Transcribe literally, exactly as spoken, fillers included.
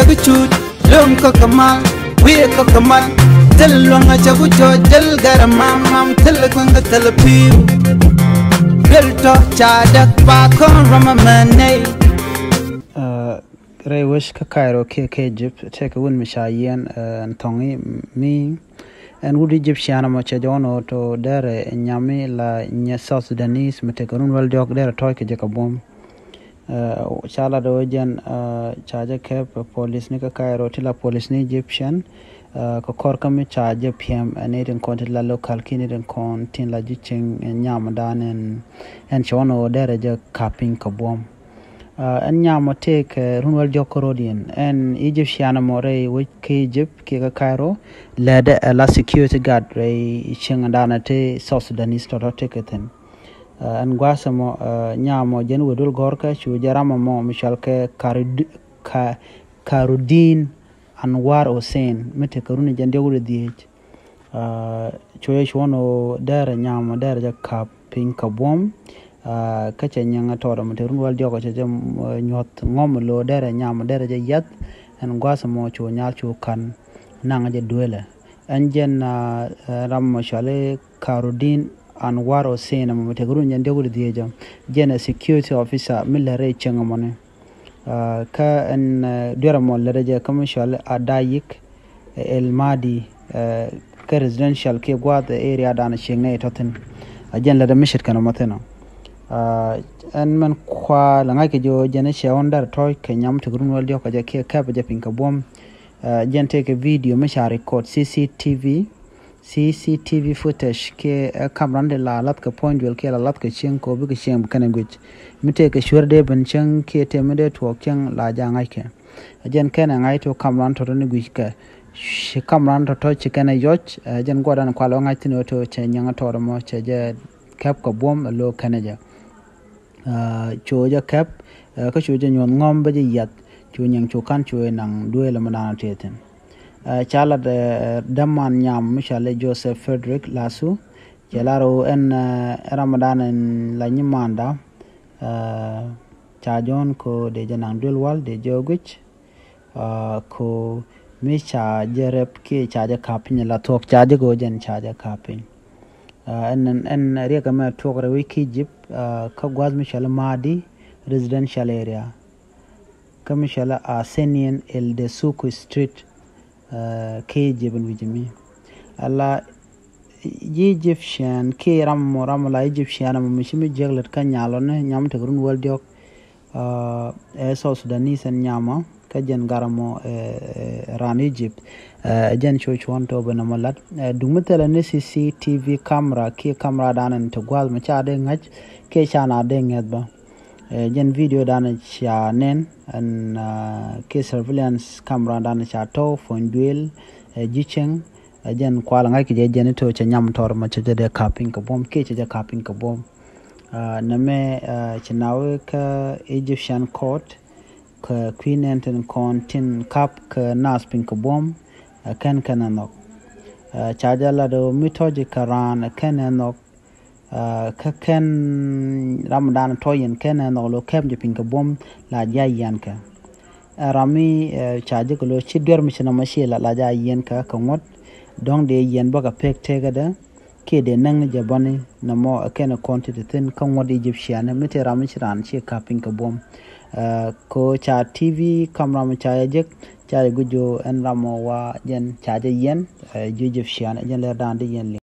Cut lom kä kä mal, wi̱i̱ kä kä mal. Thil luäŋ a cɛ ku cɔɔc, thil gɛr a mam mam, thil kueŋ kä thil pi̱w. Thil tɔ ca däk pa kɔn rɔm a mɛ nɛy. Rɛy wec kä Cairo kiɛ kä Egypt, tëëkɛ wut mi ca yiɛn ɛn thɔŋ i̱ mi ɛn wut Egyptian ɛmɔ cɛ jɔɔn ɣöö to derɛ nyami la nyɛ South Sudanese mi tekɛ run wäl diɔ̱k derɛ tɔ̱ɔ̱c kɛ jɛ kɛ buɔ̱m. Ca lat ɣöö jɛn ca jɛ kɛp polisni kä Cairo ti la polisni Egyptian kɛ kɔr kä mi ca jɛ piɛm ɛn i̱ tin kɔn ti la local ki̱n i̱ tin kɔn tin la ji̱ cieŋ nyamdan ɛn cɛ wän ɣöö derɛ jɛ ka̱p piny kɛ buɔ̱m. Ɛn nyam mɔ tëëkɛ run wäl diɔ̱k kä ro̱diɛn ɛn Egyptian mɔ rɛy wec kä Egypt kiɛ kä Cairo lɛdɛ ɛ la security guard rɛy cieŋdan ɛ ti South Sudanese tɔ̱tɔ̱ tëëkɛ thi̱n. Ɛn gua̱a̱th ɛmɔ nyam mɔ jɛn wee duel gɔ̱rkä cu jɛ ram ɛmɔ mi cɔal kɛ Karudin Anwar Hussein mi tekɛ run jɛn diɔ̱k wut dhiec. Cuɛ cuɔn ɣöö derɛ nyam mɔ derɛ jɛ ka̱p piny kɛ buɔ̱m. Kä cɛ nyɛŋ tɔɔt ɛmɔ te run wäl diɔ̱k cɛ jɛ nyuɔ̱th ŋɔm lo̱ derɛ nyam mɔ derɛ jɛ yiath. Ɛn gua̱a̱th ɛmɔ cu nyal cu ka̱n naŋ jɛ duelɛ. Ɛn jɛn ram mɔ cɔali Karudin Anwar Hussein ɛmɔ mi tekɛ run jɛn diɔ̱k wut dhiec. Jɛn ɛ security officer mi lɛ rɛy cieŋ ɛmɔni. Kä ɛn duerɛ mɔ lɛtdɛ jɛ kä mi cɔali Adayik El Madi kä residential kiɛ gua̱a̱th area dan cieŋ nɛ itɔ̱ thi̱n. A jɛn lɛtdɛ mi ce̱tkɛ nɔmɔ thi̱n ɔ. Ɛn mɛn kua lɛ ŋa̱ckɛ jɛ ɣöö jɛn i̱ cɛ ɣän derɛ tɔ̱ɔ̱c kɛ nyam tekɛ run wäl diɔ̱k kɛ jɛ kiɛ kɛpɛ jɛ piny kɛ buɔ̱m. Jɛn tëëkɛ video mi ca record C C T V. C C T V footage kiɛ ɛ kamran di la lath kɛ puɔ̱ny duël kiɛ la lath kɛ cieŋ kɛ ɣöö bikɛ cieŋ bi kɛn ɛ guic. Mi tëëkɛ cuer dee ben cieŋ kiɛ tëë mi dee tuɔɔk cieŋ la ja̱ ŋa̱ckɛ. Ɛ jɛn kɛn ɛ ŋa̱c tɔ kamran tɔ̱tɔ̱ ni guic kɛ. Ci kamran tɔ̱tɔ̱ ci kɛn ɛ yɔc ɛ jɛn guɔdan kual ɣä ŋa̱c thi̱n ɣä tɔ cɛ nyieŋ ɛ tɔɔt ɛmɔ cɛ jɛ kɛp kɛ buɔ̱m ɛ lo̱o̱k kɛn ɛ jɛ. Cu jɛ kɛp kä cu jɛ nyuɔ̱th ŋɔ̱m bä jɛ yiath cu nyieŋ cu ka̱n cu jɛ naŋ duëël ɛmɔ da̱a̱n tëë thi̱n. Ca lat däman nyam mi cɔali Joseph Frederick Lasu cɛ lar ɣöö ɛn ram mi da̱a̱n ɛn la nyimanda. Ca jɔ̱ɔ̱n ko dee jɛ naŋ duëël wal dee jɛ guic. Ko mi ca jɛ rɛp kiɛ ca jɛ ka̱p piny la thuɔ̱k ca jɛ ko jɛn ca jɛ ka̱p piny. Ɛn ɛn riɛk ɛmɛ tuɔk rɛw i̱ ki Egypt kä gua̱th mi cɔali Madi residential area. Kä mi cɔali Asenien El Desuku Street. Ki Egypt in wi̱c mi ala Egyptian ki ram mɔ ram la Egyptian mɔ mi ci mi jiäk lät kä nyalɔ ni nyam tek run wäl diɔk. Ɛ South Sudanese ɛn nyamɔ kä jɛn gar mɔ ran Egypt. Ɛ jɛn cu cuɔn tɔ ben mɔ lat duŋ mi thilɛ ni C C T V camera kiɛ camera dan ɛn ti gua̱th mɔ ca dee ŋäc kiɛ ca na dee ŋäth bä. Ɛ jɛn video dan ca nɛn ɛn kiɛ surveillance camera dan ca tɔ puɔ̱ny duëël. Ɛ ji̱ cieŋ ɛ jɛn kual ŋa̱c kɛ jɛ jɛn ito cɛ nyam tɔr mɔ cɛ jɛ dee ka̱p piny kɛ buɔ̱m kiɛ cɛ jɛ ka̱p piny kɛ buɔ̱m. Nɛmɛ ci na wee kä Egyptian court kɛ kui̱ nɛn tin kɔn tin ka̱p kɛ nath piny kɛ buɔ̱m. Ɛ kɛn kɛn ɛ nhɔk ca jɛ lat ɛ mi tɔ̱ ji̱ kɛ raan ɛ kɛn ɛ nhɔk. Kä kɛn ram dan tɔ̱ yɛn kɛn ɛ nhɔk lo kɛp jɛ piny kɛ buɔ̱m la ji̱ a yiɛn kɛ. Ɛ ram mi ca jɛ kɛ lo ci duer mi ci nɔmɔ ci la la ji̱ a yiɛn kɛ kɛ ŋuɔ̱t. Dɔ̱ŋ dee yiɛn bä kɛ pek tekädä kiɛ dee näŋ ni jɛ bäni nɔmɔ ɛ kɛn ɛ kɔn ti ti thi̱n kä ŋuɔ̱t Egyptian mi te ram mi ci raan ci ka̱p piny kɛ buɔ̱m. Ko ca T V camera mi ca jɛ jek ca jɛ guic jo ɛn ram mɔ wa jɛn ca jɛ yiɛn. Ji̱ Egyptian ɛ jɛn lɛr dan di yɛn liŋ.